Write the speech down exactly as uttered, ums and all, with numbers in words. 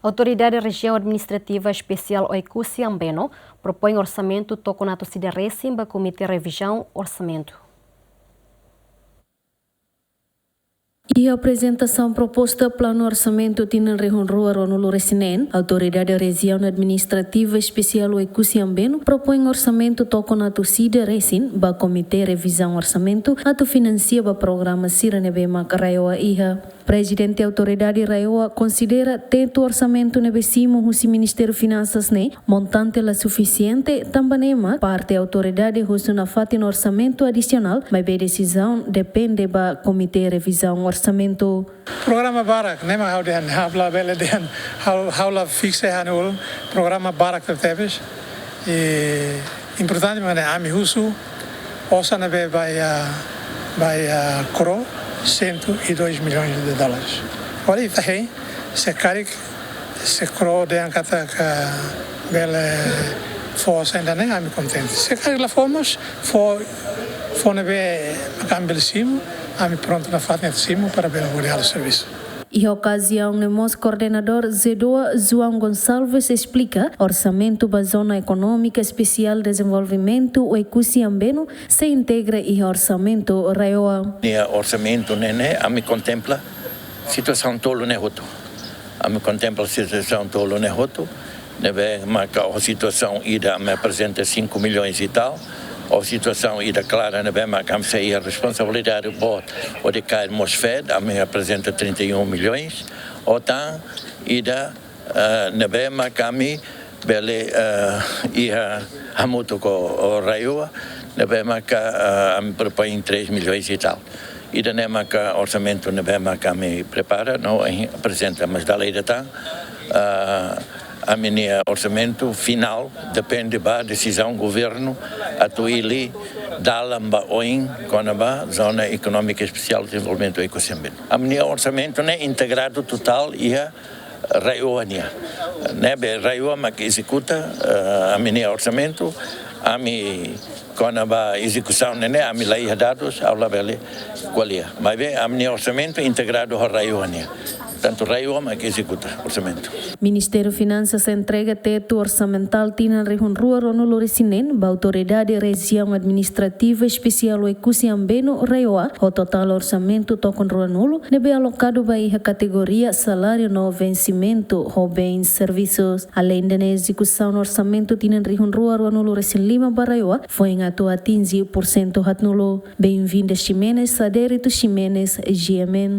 Autoridade Rejiaun Administrativa Espesiál Oekusi Ambeno propoin orsamentu tokon atus ida resin ba Komité Revizaun Orsamentu. Iha aprezentasaun proposta planu orsamentu tinan rihun rua ruanulu resin neen, Autoridade Rejiaun Administrativa Espesiál Oekusi Ambeno propoin orsamentu tokon atus ida resin ba Komité Revizaun Orsamentu atu finansia ba programa sira ne'ebé mak RAEOA iha. Prezidente Autoridade RAEOA konsidera tetu orsamentu ne'ebé simu husi Ministériu Finansas ne'e montante la sufisiente, tanba ne'e mak parte autoridade husu nafatin orsamentu adisionál, maibé desizaun depende ba Komité Revizaun Orsamentu. Programa barak, ne'e mak ha'u dehan, ha'u la bele dehan, ha'u, ha'u la fiksa ha'u-nia ulun, programa barak tebes. I importante mak ne'e ami husu osan ne'ebé ba iha, ba iha kroa, cento e dois milhões de dólares. Agora ita hein, se karik, se kroa dehan katak bele fó osan ida-ne'e, ami kontente. Se karik la fó mós, fó, fó ne'ebé mak ami bele simu, ami prontu nafatin simu para bele hodi halo servisu. Iha okaziaun ne'e mós koordenadór ZEEDOA João Gonçalves esplika, orsamentu ba Zona Ekonómika Espesiál Dezenvolvimentu Oekusi Ambeno sei integra iha orsamentu RAEOA. Nia orsamentu ne'e, ne'e ami kontempla situasaun tolu ne'e hotu. Ami kontempla situasaun tolu ne'e hotu. Ne'ebé maka ho situasaun ida ami aprezenta cinco milhões e tal. Ho situasaun ida klara ne'ebé maka ami sei iha responsabilidade boot hodi kaer mós feed, ami aprezenta trinta e um milhões. Ho tan ida, eh, ne'ebé maka ami bele, eh, iha hamutuk ho RAEOA, ne'ebé maka, eh, ami propoin três milhões e tal. Ida-ne'e maka orsamentu ne'ebé maka ami prepara, no, eh, aprezenta, mas dala ida tan, eh, ami-nia orsamentu finál depende ba desizaun governu atu hili dalan ba oin kona-ba Zona Ekonómika Espesiál Dezenvolvimentu Oekusi Ambeno. Ami-nia orsamentu ne'e integradu totál iha RAEOA nian. Ne'ebé RAEOA mak ezekuta, eh, ami-nia orsamentu, ami kona-ba ezekusaun ne'e, ne'e ami la iha dadus, ha'u la bele ko'alia. Maibé ami-nia orsamentu integradu ho RAEOA nian. Tantu RAEOA mak ezekuta orsamentu. Ministériu Finansas entrega tetu orsamentál tinan rihun rua ruanulu resin neen ba Autoridade Rejiaun Administrativa Espesiál Oekusi Ambeno, RAEOA, ho totál orsamentu tokon ruanulu ne'ebé alokadu ba iha kategoria saláriu no vensimentu ho bens servisus. Aleinde ne'e, ezekusaun orsamentu tinan rihun rua ruanulu resin lima ba RAEOA foin atu atinje porsentu haatnulu. Benvinda Ximenes, Adérito Ximenes, GMN.